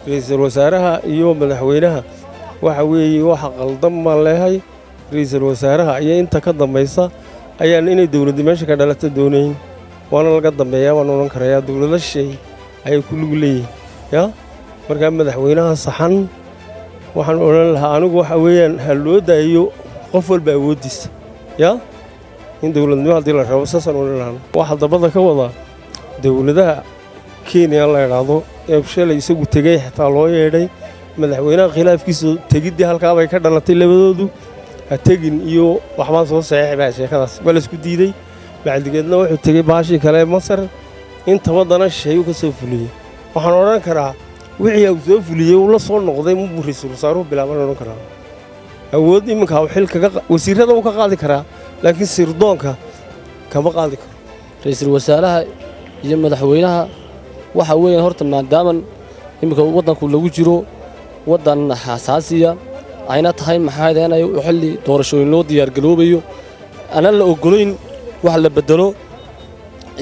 Ra'iisul wasaaraha iyo madaxweynaha waxa weeye waxa qaldan baan leehay. Ra'iisul wasaaraha iyo inta ka dambaysa ayaan inay dowladda meesha ka dhalata doonayn, waana laga dambeeyaa baan odhan karayaa. Dowlado shay ayay ku lug leeyihin ya. Markaa madaxweynaha saxan waxaan odhan lahaa anigu waxa weeyaan ha loo daayo qof walba awooddiisa ya, in dowladnimo haddii la rabo saasaan odhan lahaa. Waxaa dabada ka wadaa dowladaha Kenya la idhaahdo ee shalay isagu tegey, xitaa loo yeedhay madaxweynaha. Khilaafkiisu tegiddii halkaabay ka dhalatay labadoodu. Ha tegin iyo waxbaan soo saxeexi baa sheekadaas waa laisku diiday. Bacdigeedna wuxuu tegey baashii kale Masar, intaba dana shisheeyuu ka soo fuliyey. Waxaan odhan karaa wixii uu soo fuliyey uu la soo noqday mubuu ra'iisul wasaaruhu bilaaban odhan karaa. Awood iminka uu xil kaga wasiirrada uu ka qaadi karaa, laakiin sirdoonka kama qaadi karo. Ra'iisul wasaaraha iyo madaxweynaha waxa weeyaan horta maadaaman iminka waddanku lagu jiro waddan xasaasiya ayna tahay, maxaa inay xilli doorashooyin loo diyaargaroobayo, aanan la oggolayn wax la beddelo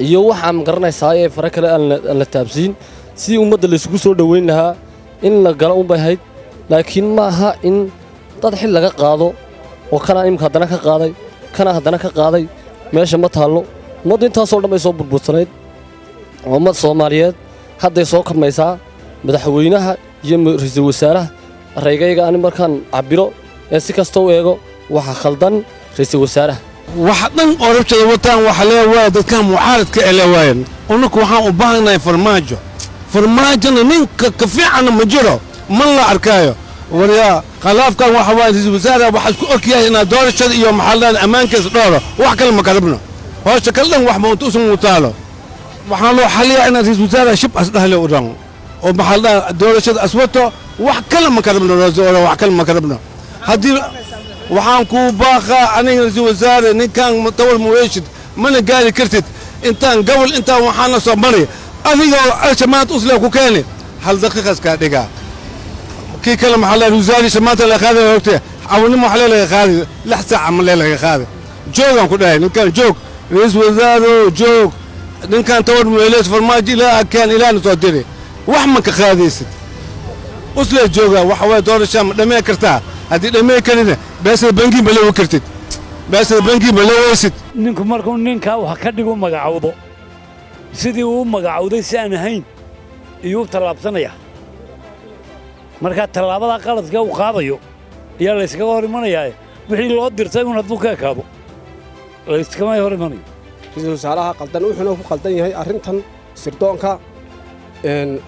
iyo waxaan garanaysaa ee fare kale aan la taabsiin, sidii ummadda laysugu soo dhoweyn lahaa in la galo unbay ahayd. Laakiin ma aha in dad xil laga qaado oo kanaa iminka haddana ka qaaday, kana haddana ka qaaday. Meesha ma taallo. Ummaddu intaasoo dhan bay soo burbursanayd. Ummad Soomaaliyeed hadday soo kabmaysaa. Madaxweynaha iyo ra'iisul wasaaraha, raygayga ani markaan cabbiro ee si kasta u eego, waxa khaldan ra'iisul wasaaraha. Wax dhan oo rabshada wataan waxa lee waaya dadkan mucaaradka ee lee waayan. Unnaku waxaan u baahannahay Farmaajo. Farmaajona ninka ka fiicanna ma jiro, man la arkaayo. Waryaa, khilaafkan waxa waaye ra'iisul wasaare waxaa isku og yahay inaad doorashada iyo maxaa ammaankiisa dhooro. Wax kale ma karabno, howsha kale dhan wax ma unta usan mutaalo. Waxaan loo xaliyaa inaad ra'iisul wasaare shib as dhahle u dhan oo maxaa la doorashada aswato. Wax kale ma karabno, wax kale ma karabno. Haddii waxaan kuu baaqaa aniga, ra'iisul wasaare, ninkan tawal muweeshid mana gaari kartid. Intaan gobol intaan waxaana soo maray adigoo alsha maanta usle ku keeni hal daqiiqas kaa dhigaa. Kii kale maxaa la wasaari maanta la qaaday horte cawnimo waxa laga qaaday 6 saac ma laga qaaday. Joogaan ku dhahay ninkan, joog ra'iisul wasaare, joog. Ninkan tawar muweelees Farmaajo ilaa keen ilaana soo diri, wax ma ka qaadaysid, usle jooga. Waxa waye doorashaa ma dhamee kartaa? Haddii dhamee karina, beesada bangi ma lewi kartid, beesada bangi ma leweysid. Ninku markuu ninkaa wax ka dhigu magacowdo, sidii uu magacowday si aan ahayn iyuu tallaabsanaya. Markaa tallaabadaa qaladka uu qaadayo ayaa layskaga hor imanayaa. Wixii loo dirtay un hadduu ka ekaado, layskama hor imanayo. Ra-iisul wasaaraha qaldan, wuxuuna ku qaldan yahay arrintan sirdoonka.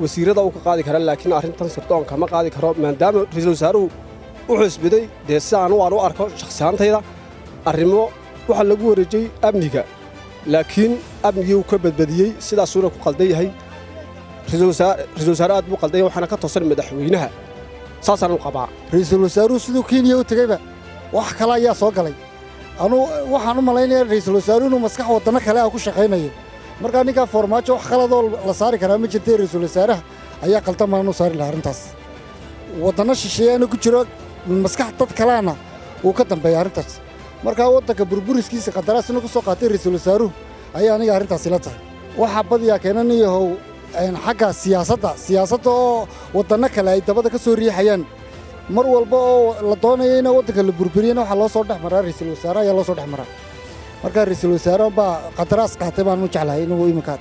Wasiirada uu ka qaadi kara, laakiin arrintan sirdoonka ma qaadi karo, maadaama ra-iisul wasaaruhu wuxuu isbiday dee si aan u arko shakhsiyaantayda arrimo waxaa lagu wareejiyey amniga, laakiin amnigii uu ka badbadiyey. Sidaasuuna ku qaldan yahay ra-iisul wasaare, aad buu qaldan yahay, waxaana ka toosan madaxweynaha. Saasaan u qabaa. Ra'iisul wasaaruhu siduu Kenya u tegeyba wax kale ayaa soo galay. Anuu waxaan u malaynayaa ra'iisul wasaaruhu inuu maskax waddanno kale ah ku shaqaynayo. Markaa ninkaa Foormaajo wax khaladoo la saari karaa ma jirtay. Ra'iisul wasaaraha ayaa qaldan baan u saari lahaa arrintaas. Waddanno shisheeyaana ku jiro, maskax dad kaleana wuu ka dambeeya arrintaas. Markaa waddanka burburiskiisa qandaraasina ku soo qaatay ra'iisul wasaaruhu ayaa aniga arrintaasi la tahay. Waxaa badiyaa keenan yahow xagga siyaasadda, siyaasadda oo waddanno kale ay dabada ka soo riixayaan. Mar walba oo la doonayo in waddanka la burburiyana, waxaa loo soo dhex maraa ra'iisul wasaare ayaa loo soo dhex maraa. Markaa ra'iisul wasaare baa qandaraas qaatay baan u jeclahay inuu iminka